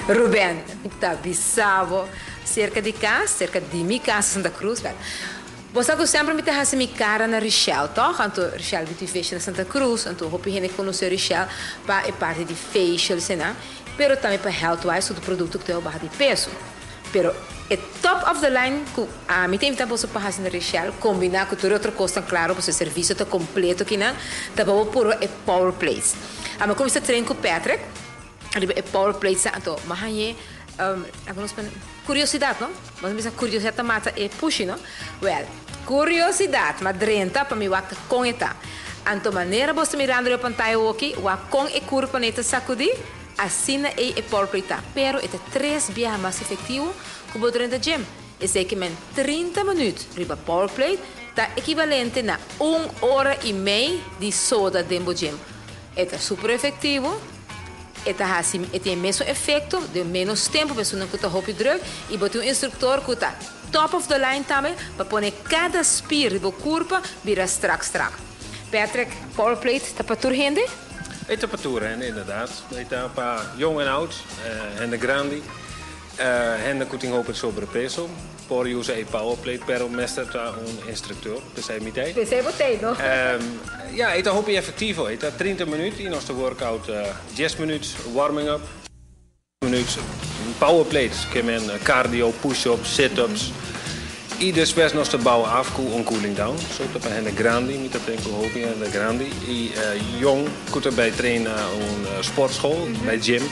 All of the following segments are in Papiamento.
Ruben, ta bisa bo, cerca di cas, cerca di mi cas Santa Cruz, wel, bo sa cu semper mi ta haci mi cara na Richelle, toch? Anto Richelle Beauty Vision na Santa Cruz, anto hopi hende conoce Richelle pa e parti di facials esnan, pero tambe pa Healthwise, cu ta producto cu ta baha di peso. Pero e top of the line cu ami ta invita boso pa haci na Richelle, combina cu tur e otro cosnan, claro, pasobra e servicio ta completo kinan, ta pa bo purba e Power Plates. Ami a cuminsa train cu Patrick riba e Power Plates anto m'a hañ'e nos curiosidad, no? Nos a bisa curiosidad ta mata e pushi, no? Well, curiosidad m'a drenta pa mi wak con e ta. Anto manera boso ta mirando riba pantaya awoki, wak con e curpa nei ta sacudi. Asina ei e power plate ta, pero e ta tres biaha mas efectivo cu bo drenta gym. Esey ke men 30 minuut riba power plate ta ekivalente na un ora y mei di soda den bo gym. E ta super efectivo, e ta haci, e tin e mesun efecto den menos tempo pa esunnan cu ta hopi druk y bo tin un instructor cu ta top of the line tambe pa pone cada spier di bo curpa bira strak strak. Patrick, power plate ta pa tur hende? E ta pa tur hende, inderdaad. E ta pa jong en oud, hende grandi, hende cu tin hopi sobrepeso por usa e power plate, pero mester ta un instructor, p'esei mi t'ei. P'esei bo t'ei, no? Ja, e ta hopi efectivo. E ta 30 minuut y nos ta workout 10 minuut warming up, minuut power plates, ke men cardio, push-ups, sit-ups. Y despues nos ta bouw af cu un cooling down. So ta pa hende grandi, mi ta train cu hopi hende grandi. Y jong cu ta bay train na un sportschool, bij gym.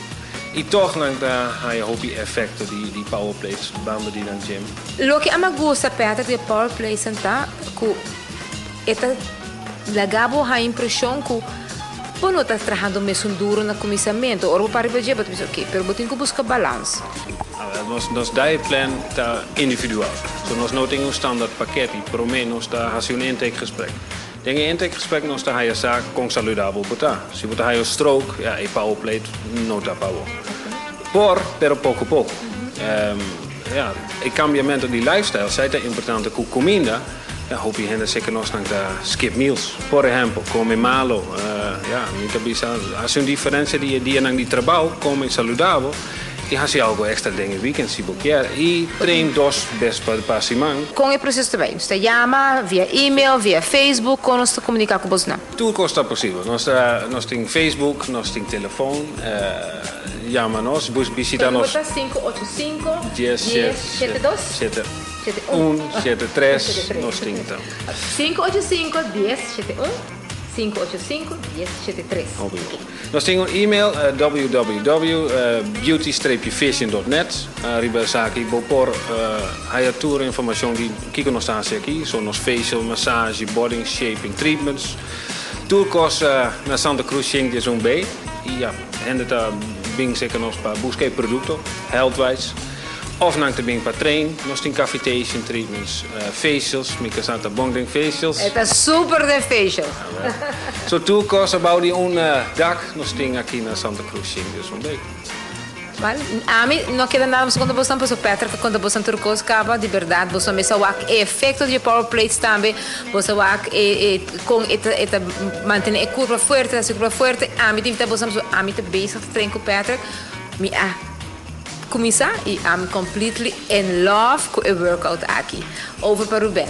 Y toch nan ta haya hopi efecto di power plates banda di nan gym. Loke a mi gusta, Patrick, di e power plates ta cu e ta laga bo haya impresion cu bo no ta trahando mesun duro na cuminsamento. Ora bo para riba dje, bo ta bisa, ok, pero bo tin cu busca balans. Nos diet plan ta individual. So nos no tin un standaard pakket y prome nos ta haci un intakegesprek. Den e intakegesprek nos ta haya sa con saludabel bo ta. Si bo ta haya stroke, ja, e power plate no ta pa bo. Por, pero poco poco. Ja, e cambiamento di lifestyle, esey ta importante cu cuminda. Ja, hopi hende seker nos nan ta skip meals. Por ehempel, come malo. Ja, mi ta bisa, haci un diferencia di e dianan di trabao, come saludabel y haci algo extra den e weekend si bo kier. Y train dos bes pa siman. Con e proceso ta bay? Nos ta yama via email, via Facebook, con nos ta comunica cu bosnan? Tur cos ta posibel. Nos tin Facebook, nos tin telefon. Yama nos, bishita nos. Telefon ta 585 10 72? 7 1 7 3 nos tin tambe. 585 10 7 1, 585 10 7 3. Hopi bon. Nos tin un email www.beauty-vision.net. Riba esaki bo por haya tur informacion di kiko nos ta haci aki. So nos facial, massage, body shaping treatments. Tur cos na Santa Cruz 101 B. Y ya, hende ta bin seca nos pa busca e producto, Healthwise. Of nan ta bin pa train, nos tin cavitation treatments, facials, mi casa ta bon den facials. E ta super den facials. So tur cos abao di un dak nos tin aki na Santa Cruz 101 B. Well, ami no keda nada mas konta bosan pasobra Patrick a konta bosan tur kos kaba. Di berdad boso mester wak e efecto di e power plates tambe. Boso wak e kon e ta e ta mantene e kurpa fuerte, ta hasi e kurpa fuerte. Ami ta invita bosan pasobra ami ta bezig ta train ku Patrick. Mi a kuminsá i I'm completely in love ku e workout aki. Over pa Ruben.